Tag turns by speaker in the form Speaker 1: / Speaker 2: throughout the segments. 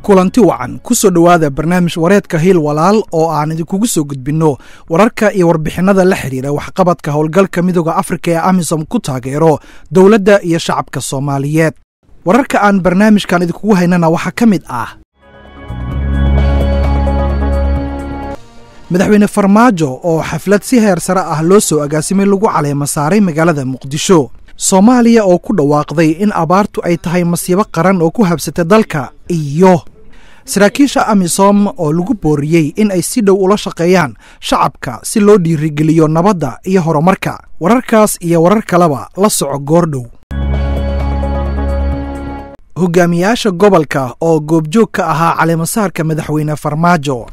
Speaker 1: Kulanti wacan, ku soo dhowaada barnaamij wareedka Hiil Walaal oo aan idinkugu soo gudbinno wararka iyo warbixinnada la xidhiira waxqabadka howlgalka Midooda Afrika ee AMISOM ku taageero dowladda iyo shacabka Soomaaliyeed. Wararka aan barnaamijkan idinkugu haynana waxaa ka mid ah Madaxweyne Farmaajo oo xaflad si heer sare ah loo soo agaasimay lagu caleema saaray magaalada Muqdisho, Soomaaliya oo ku dhawaaqday in abaartu ay tahay masiibo qaran oo ku habsatay dalka, iyo saraakiisha AMISOM oo lagu booriyey in ay si dhow ula shaqeeyaan shacabka si loo dhiirigeliyo nabadda iyo horumarka. Wararkaas iyo warar kaleba la soco goordhow. Hogaamiyaasha gobolka oo goobjoog ka ahaa caleemasaarka Madaxweyne Farmaajo.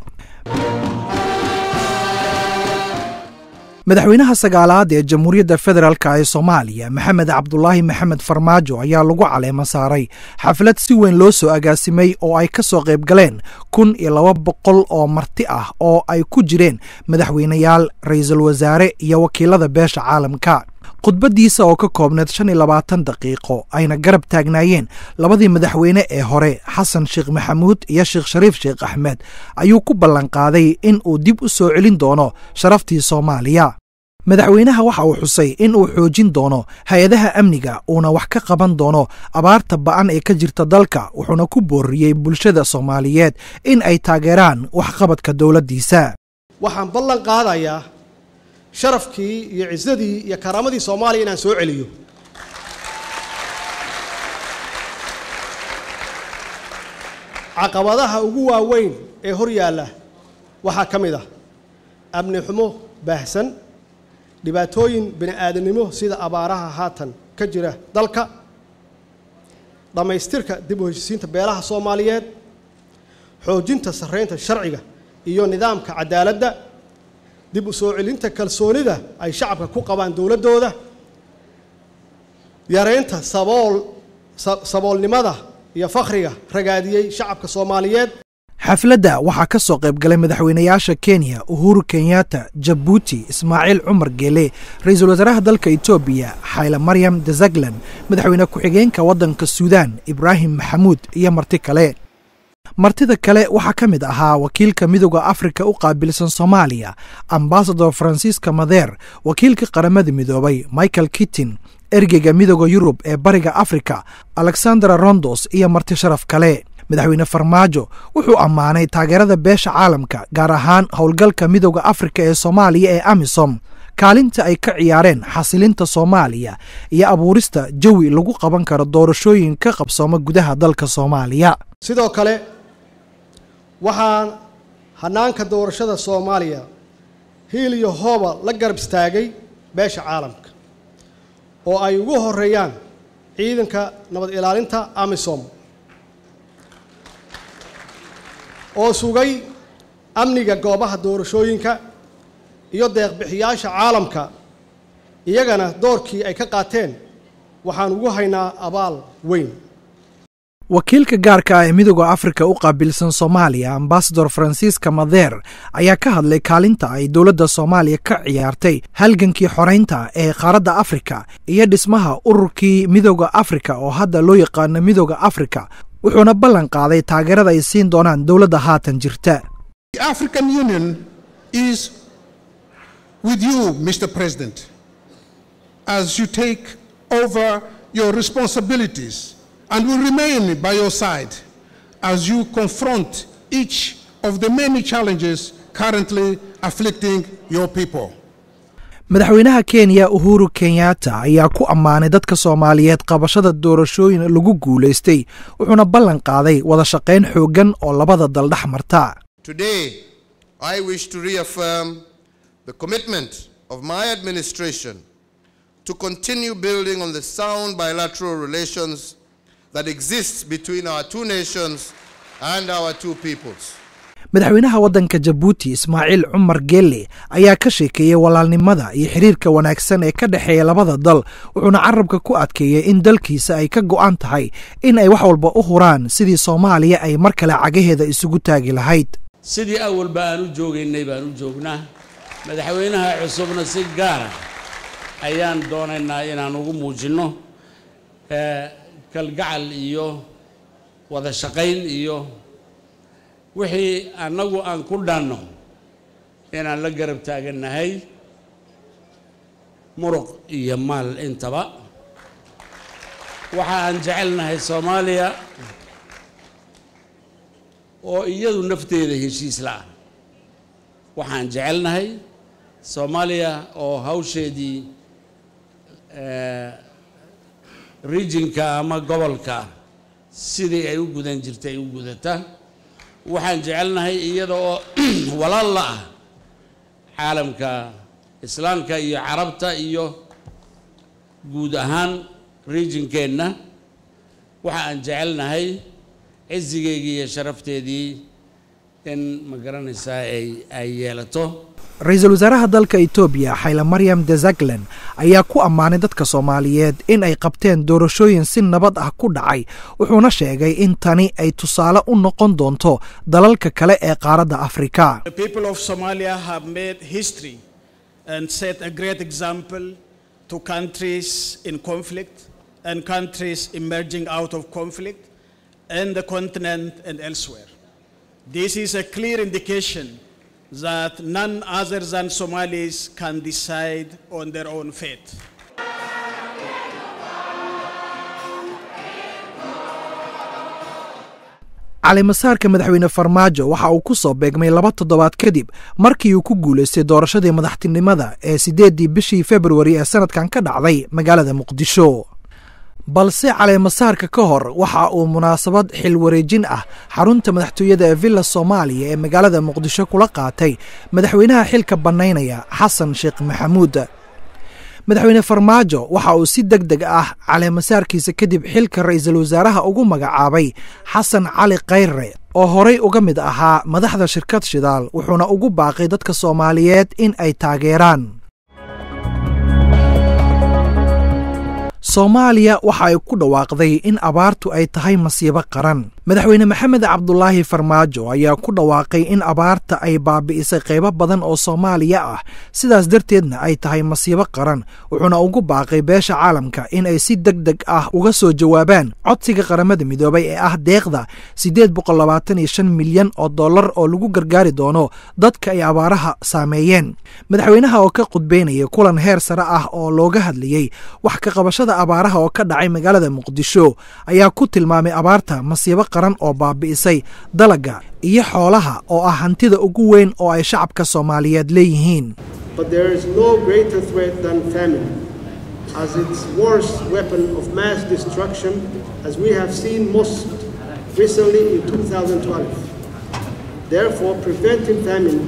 Speaker 1: Madaxweynaha sagaalaad ee Jamhuuriyadda Federaalk ee Soomaaliya, Maxamed Cabdulaahi Maxamed Farmaajo, ayaa lagu caleema saaray xaflad si weyn loo soo agaasimay oo ay ka soo qayb galeen 1200 oo marti ah oo ay ku jireen madaxweyneyaal, ra'iisul wasaare iyo wakiilada beesha caalamka. Khudbaddiisa oo ka koobneed 25 daqiiqo, ayna garab taagnaayeen labadii madaxweyne ee hore, Xasan Sheekh Maxamuud iyo Sheekh Shariif Sheekh Axmed, ayuu ku ballanqaaday in uu dib u soo celin doono sharaftii Soomaaliya. Madaxweynaha waxa uu xusay in uu xoojin doono hay-adaha amniga, uuna wax ka qaban doono abaarta ba'an ee ka jirta dalka, wuxuuna ku booriyey bulshada Soomaaliyeed in ay taageeraan waxqabadka dowladdiisa.
Speaker 2: Waxaan ballan qaadayaa sharafkii iyo cisadii iyo karaamadii Soomaaliya inaan soo celiyo. Caqabadaha ugu waaweyn ee hor yaalla waxaa ka mid ah amni xumo baahsan, dhibaatooyin bini aadamnimo sida abaaraha haatan ka jira dalka, dhammaystirka dib u heshisiinta beelaha Soomaaliyeed, xoojinta sarreynta sharciga iyo nidaamka cadaaladda, dib u soo celinta kalsoonida ay shacabka ku qabaan dowladdooda, yareynta sabool saboolnimada iyo fakhriga ragaadiyey shacabka Soomaaliyeed.
Speaker 1: Xafladda waxaa ka soo qayb galay madaxweynayaasha Kenya Uhuru Kenyatta, Jabuuti Ismaaciil Cumar Geele, ra'iisul wasaaraha dalka Etoobiya Xayle Maryam Desaglan, madaxweyne ku-xigeenka waddanka Suudaan Ibraahim Maxamuud iyo marti kale. Martida kale waxaa ka mid ahaa wakiilka Midooda Afrika u qaabilsan Soomaaliya, Ambasador Francisca Madeer, wakiilka Qaramada Midoobay Michael Kittin, ergeyga Midooda Yurub ee Bariga Afrika Alexandra Rondos iyo marti sharaf kale. Madaxweyne Farmaajo wuxuu ammaanay taageerada beesha caalamka, gaar ahaan howlgalka Midooda Afrika ee Soomaaliya ee AMISOM, kaalinta ay ka ciyaareen xasilinta Soomaaliya iyo abuurista jawi lagu qaban karo doorashooyin ka qabsooma gudaha dalka Soomaaliya.
Speaker 2: Sidoo kale waxaan hanaanka doorashada Soomaaliya hiil iyo hooba la garab istaagay beesha caalamka oo ay ugu horeeyaan ciidanka nabad ilaalinta AMISOM oo sugay amniga goobaha doorashooyinka, iyo deeqbixiyaasha caalamka, iyagana doorkii ay ka qaateen waxaan ugu haynaa abaal weyn.
Speaker 1: Wakiilka gaarka ah ee Midooda Afrika u qaabilsan Soomaaliya, Ambasador Francisca Madeer, ayaa ka hadlay kaalinta ay dowladda Soomaaliya ka ciyaartay halgankii xoreynta ee qaaradda Afrika iyo dhismaha ururkii Midooda Afrika oo hadda loo yaqaano Midooda Afrika, wuxuuna ballan qaaday taageerada ay siin doonaan dowladda haatan jirta.
Speaker 3: The African Union is with you, Mr. President, as you take over your responsibilities, and will remain by your side as you confront each of the many challenges currently afflicting your people.
Speaker 1: Madaxweynaha Kenya Uhuru Kenyatta ayaa ku ammaanay dadka Soomaaliyeed qabashada doorashooyin lagu guulaystay, wuxuuna ballan qaaday wada shaqayn xooggan oo labada dal dhex marta.
Speaker 4: Today, I wish to reaffirm the commitment of my administration to continue building on the sound bilateral relations that exists between our two nations and our two peoples.
Speaker 1: Madaxweynaha waddanka Jabuuti Ismaaciil Cumar Geelle ayaa ka sheekeeyey walaalnimada iyo xiriirka wanaagsan ee ka dhexeeya labada dal, wuxuuna carabka ku adkeeyey in dalkiisa ay ka go'an tahay in ay wax walba u huraan sidii Soomaaliya ay mar kale cagaheeda isugu taagi lahayd.
Speaker 5: Sidii awalba aan u joogaynay baan u joognaa, madaxweynaha cusubna si gaara ayaan doonaynaa inaan ugu muujinno kalgacal iyo wada shaqayn iyo Wixii annagu aan ku dhanno inaan la garab taagannahay muruq iyo maal intaba. Waxa aan jecelnahay Soomaaliya oo iyadu nafteeda heshiis la'ah. Waxaan jecelnahay Soomaaliya oo hawsheedii regionka ama gobolka sidii ay u gudan jirtay ay u gudata. Waxaan jecelnahay iyada oo walaal la ah caalamka Islaamka iyo Carabta iyo guud ahaan regionkeenna. Waxa aan jecelnahay cizigeygii iyo sharafteedii in ma garanaysaa ay yeelato.
Speaker 1: Ra-iisul wasaaraha dalka Etoobiya Xayla Maryam Desaglen ayaa ku ammaanay dadka Soomaaliyeed in ay qabteen doorashooyin si nabad ah ku dhacay, wuxuuna sheegay in tani ay tusaale u noqon doonto dalalka kale ee qaaradda Afrika.
Speaker 6: The people of Somalia have made history and set a great example to countries in conflict and countries emerging out of conflict and the continent and elsewhere. This is a clear indication that none other than Somalis can decide on their own fate.
Speaker 1: Caleemasaarka madaxweyne Farmaajo waxa uu ku soo beegmay 2 toddobaad kadib markii uu ku guulaystay doorashadii madaxtinimada ee 8dii bishii Februari ee sanadkan ka dhacday magaalada Muqdisho. Balse caleemasaarka ka hor waxa uu munaasabad xil wareejin ah xarunta madaxtooyada ee Villa Soomaaliya ee magaalada Muqdisho kula qaatay madaxweynaha xilka bannaynaya Xasan Sheekh Maxamuud. Madaxweyne Farmaajo waxa uu si deg deg ah caleemasaarkiisa kadib xilka ra'iisul wasaaraha ugu magacaabay Xasan Cali Khayre oo horay uga mid ahaa madaxda shirkad shidaal, wuxuuna ugu baaqay dadka Soomaaliyeed in ay taageeraan. Soomaaliya waxa ay ku dhawaaqday in abaartu ay tahay masiibo qaran. Madaxweyne Maxamed Cabdulaahi Farmaajo ayaa ku dhawaaqay in abaarta ay baabi'isay qaybo badan oo Soomaaliya ah, sidaas darteedna ay tahay masiibo qaran, wuxuuna ugu baaqay beesha caalamka in ay si deg deg ah uga soo jawaabaan codsiga Qaramada Midoobay ee ah deeqda 825 milyan oo dollar oo lagu gargaari doono dadka ay abaaraha saameeyeen. Madaxweynaha oo ka qudbeynaya kulan heer sare ah oo looga hadlayey wax ka qabashada abaaraha oo ka dhacay magaalada Muqdisho ayaa ku tilmaamay abaarta masiibo qaran oo baabi'isay dalaga iyo xoolaha oo ah hantida ugu weyn oo ay shacabka Soomaaliyeed leeyihiin.
Speaker 7: But there is no greater threat than famine, as its worst weapon of mass destruction, as we have seen most recently in 2012. Therefore, preventing famine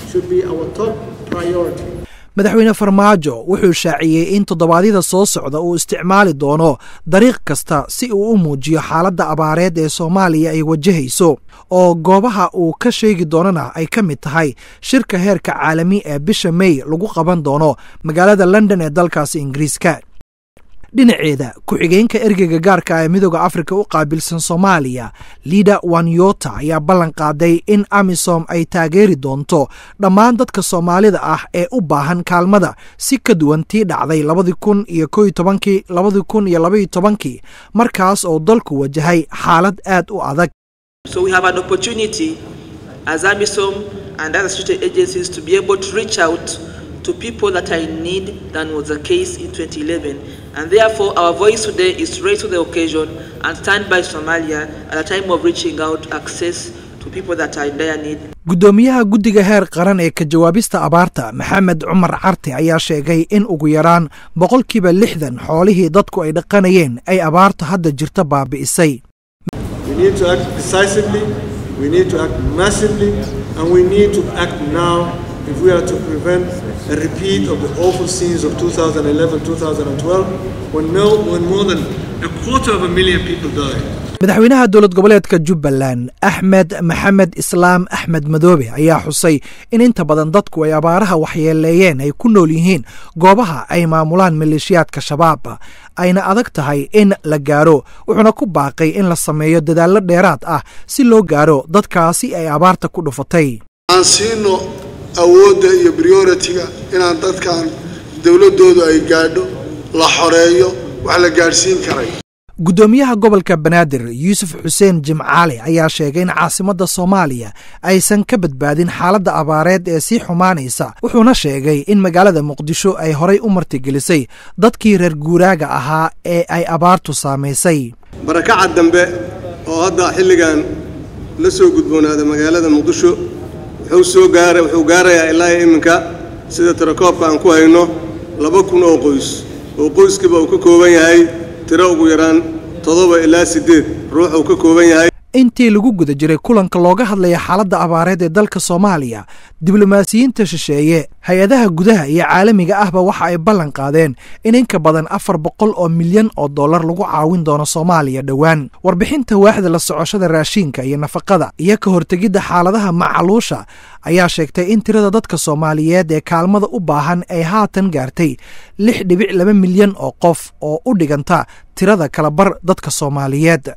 Speaker 7: should be our top priority.
Speaker 1: Madaxweyne Farmaajo wuxuu shaaciyey in toddobaadyada soo socda uu isticmaali doono dariiq kasta si uu u muujiyo xaaladda abaareed ee Soomaaliya ay wajahayso, oo goobaha uu ka sheegi doonana ay ka mid tahay shirka heerka caalami ee bisha May lagu qaban doono magaalada London ee dalkaasi Ingiriiska. Dhinaceeda, ku-xigeenka ergeyga gaarka ah ee Midooda Afrika u qaabilsan Soomaaliya Lida Wanyota ayaa ballan qaaday in AMISOM ay taageeri doonto dhammaan dadka Soomaalida ah ee u baahan kaalmada, si ka duwan tii dhacday 2011-kii 2012-kii, markaas oo dalku wajahay xaalad aad u adag.
Speaker 8: So we have an opportunity as AMISOM and other security agencies to be able to reach out to people that are in need than was the case in 2011. And therefore, our voice today is to raise to the occasion and stand by Somalia at a time of reaching out access to people that are in dire need.
Speaker 1: Guddoomiyaha guddiga heer qaran ee ka jawaabista abaarta Maxamed Cumar Carte ayaa sheegay in ugu yaraan 60% xoolihii dadku ay dhaqanayeen ay abaarta hadda jirta baabi'isay.
Speaker 9: We need to act decisively, we need to act massively, and we need to act now if we are to prevent a repeat of the awful scenes of 2011-2012 when more than 250,000 people died.
Speaker 1: Madaxweynaha dowlad goboleedka Jubbaland Axmed Maxamed Islaam Axmed Madoobe ayaa xusay in inta badan dadku ay abaaraha waxyeeleeyeen ay ku nool yihiin goobaha ay maamulaan maleeshiyaadka Shabaab, ayna adag tahay in la gaaro, wuxuuna ku baaqay in la sameeyo dadaallo dheeraad ah si loo gaaro dadkaasi ay abaarta ku dhufatay.
Speaker 9: Aan siino awoodda iyo priority-ga inaan dadkan dowladdoodu ay gaadho, la xoreeyo wax la gaadhsiin karay.
Speaker 1: Guddoomiyaha gobolka Banaadir Yuusuf Xuseen Jimcaale ayaa sheegay in caasimadda Soomaaliya aysan ka badbaadin xaaladda abaareed ee sii xumaanaysa, wuxuuna sheegay in magaalada Muqdisho ay horay u martigelisay dadkii reer guuraaga ahaa ee ay abaartu saamaysay.
Speaker 9: Barakaca dambe oo hadda xilligan la soo gudboonaada magaalada Muqdisho wuxuu gaarayaa ilaa iminka, sida tirakoobka aan ku hayno, 2000 oo qoys, oo qoyskiiba uu ka kooban yahay tiro ugu yaraan 7 ilaa 8 ruux uu ka kooban yahay.
Speaker 1: Intii lagu guda jiray kulanka looga hadlaya xaaladda abaareed ee dalka Soomaaliya, diblomaasiyiinta shisheeye, hay-adaha gudaha iyo caalamiga ahba waxa ay ballan qaadeen in ka badan 400 oo milyan oo dollar lagu caawin doono Soomaaliya dhowaan. Warbixinta waaxda la socoshada raashinka iyo nafaqada iyo ka hortegidda xaaladaha macaluusha ayaa sheegtay in tirada dadka Soomaaliyeed ee kaalmada u baahan ay haatan gaartay 6.2 milyan oo qof, oo u dhiganta tirada kala bar dadka Soomaaliyeed.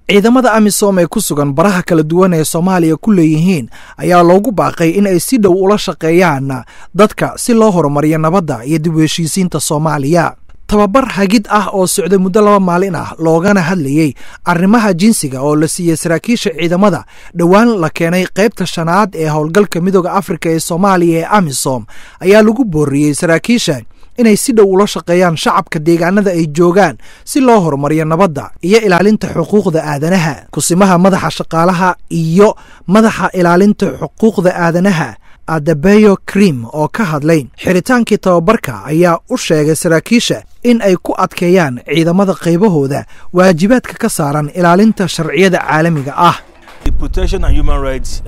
Speaker 1: Ciidamada AMISOM ee ku sugan baraha kala duwan ee Soomaaliya ku leeyihiin ayaa loogu baaqay in ay si dhow ula shaqeeyaan dadka si loo horumariyo nabadda iyo dib u heshiisiinta Soomaaliya. Tababar hagid ah oo socday muddo 2 maalin ah loogana hadlayey arrimaha jinsiga oo la siiyey saraakiisha ciidamada dhowaan la keenay qaybta 5aad ee howlgalka Midooda Afrika ee Soomaaliya ee AMISOM ayaa lagu booriyey saraakiisha inay si dhow ula shaqeeyaan shacabka deegaanada ay joogaan si loo horumariyo nabadda iyo ilaalinta xuquuqda aadanaha. Kusimaha madaxa shaqaalaha iyo madaxa ilaalinta xuquuqda aadanaha Adebayo Cream oo ka hadlay xiritaankii tababarka ayaa u sheegay saraakiisha in ay ku adkeeyaan ciidamada qaybahooda waajibaadka ka saaran ilaalinta sharciyada caalamiga ah.
Speaker 10: The Protection and Human Rights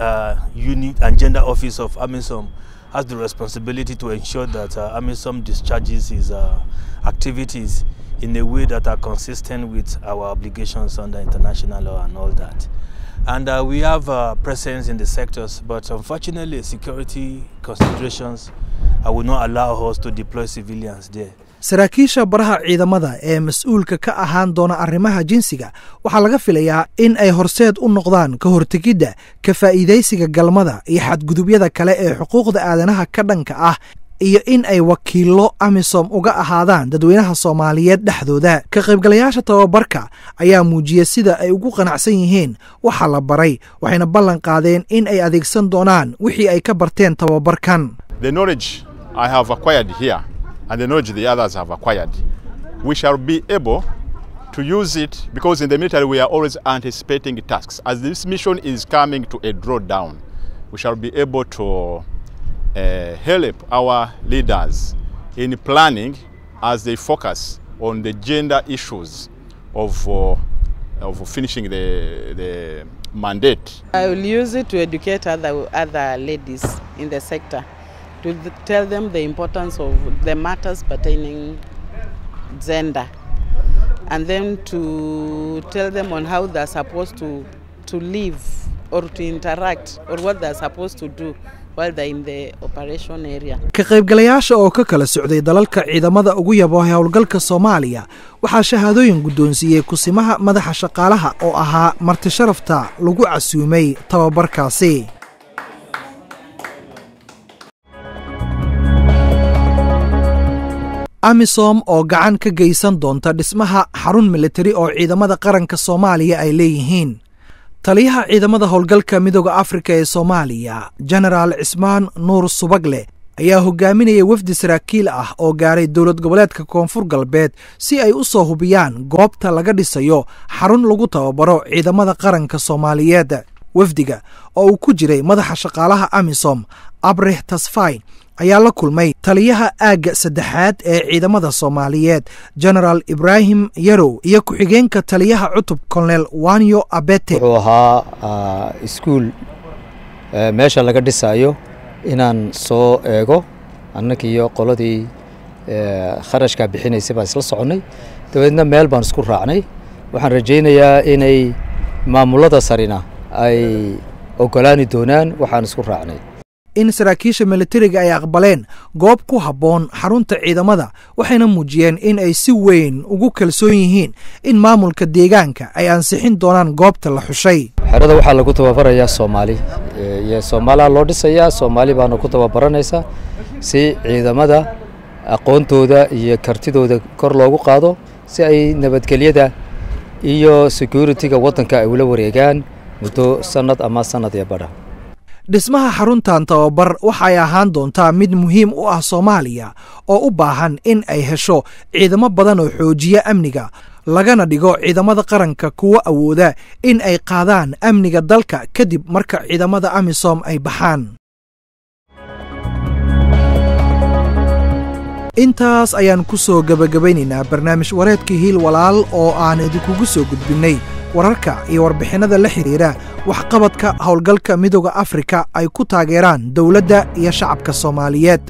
Speaker 10: Unit and Gender Office of AMISOM has the responsibility to ensure that AMISOM discharges its activities in a way that are consistent with our obligations under international law and all that. And we have presence in the sectors, but unfortunately security considerations will not allow us to deploy civilians there.
Speaker 1: Saraakiisha baraha ciidamada ee mas-uulka ka ahaan doona arrimaha jinsiga waxaa laga filayaa in ay horseed u noqdaan ka hortegidda ka faa'iidaysiga galmada iyo xadgudubyada kale ee xuquuqda aadanaha ka dhanka ah, iyo in ay wakiillo AMISOM uga ahaadaan dadweynaha Soomaaliyeed dhexdooda. Ka qaybgalayaasha tababarka ayaa muujiyey sida ay ugu qanacsan yihiin waxa la baray, waxayna ballan qaadeen in ay adeegsan doonaan wixii ay ka barteen tababarkan.
Speaker 11: The knowledge I have acquired here and the knowledge the others have acquired, we shall be able to use it, because in the military we are always anticipating tasks. As this mission is coming to a drawdown, we shall be able to help our leaders in planning as they focus on the gender issues of finishing the mandate.
Speaker 12: I will use it to educate other ladies in the sector, to tell them the importance of the matters pertaining gender, and then to tell them on how they're supposed to live or to interact or what they're supposed to do while they're in the operation area.
Speaker 1: Ka qaybgalayaasha oo ka kala socday dalalka ciidamada ugu yaboohay howlgalka Soomaaliya waxaa shahaadooyin guddoonsiiyey kusimaha madaxa shaqaalaha oo ahaa marti sharafta lagu casuumay tababarkaasi. AMISOM oo gacan ka geysan doonta dhismaha xarun militari oo ciidamada qaranka Soomaaliya ay leeyihiin. Taliyaha ciidamada howlgalka Midooda Afrika ee Soomaaliya, Genaraal Cismaan Nuur Subagle, ayaa hogaaminaya wafdi saraakiil ah oo gaaray dowlad goboleedka Koonfur Galbeed si ay u soo hubiyaan goobta laga dhisayo xarun lagu tababaro ciidamada qaranka Soomaaliyeed. Wafdiga oo uu ku jiray madaxa shaqaalaha AMISOM Abreh Tasfay ayaa la kulmay taliyaha aagga 3aad ee ciidamada Soomaaliyeed Genaraal Ibraahim Yarow iyo ku-xigeenka taliyaha cutub Colonel Wanyo Abete.
Speaker 13: Wuxuu ahaa iskuul meesha laga dhisayo inaan soo eego, annagiiyo qoladii kharashka bixinaysay baan isla soconnay, dabeedna meel baan isku raacnay. Waxaan rajaynayaa inay maamulada sarina ay ogolaani doonaan waxaan isku raacnay.
Speaker 1: In saraakiisha militariga ay aqbaleen goob ku habboon xarunta ciidamada, waxayna muujiyeen in ay si weyn ugu kalsoon yihiin in maamulka deegaanka ay ansixin doonaan goobta la xushay.
Speaker 13: Xerada waxaa lagu tababarayaa Soomaali, iyo Soomaaliya loo dhisayaa, Soomaali baana ku tababaranaysa si ciidamada Aqoontooda iyo kartidooda kor loogu qaado si ay nabadgelyada iyo security-ga waddanka ay ula wareegaan muddo sanad ama sanad iyo badha.
Speaker 1: Dhismaha xaruntan tababar waxay ahaan doontaa mid muhiim u ah Soomaaliya oo u baahan in ay hesho ciidamo badan oo xoojiya amniga, lagana dhigo ciidamada qaranka kuwo awooda in ay qaadaan amniga dalka kadib marka ciidamada AMISOM ay baxaan. Intaas ayaan ku soo gebagabaynaynaa barnaamij wareedka Hiil Walaal oo aan idinkugu soo gudbinnay wararka iyo warbixinnada la xidhiidha waxqabadka howlgalka Midooda Afrika ay ku taageeraan dowladda iyo shacabka Soomaaliyeed.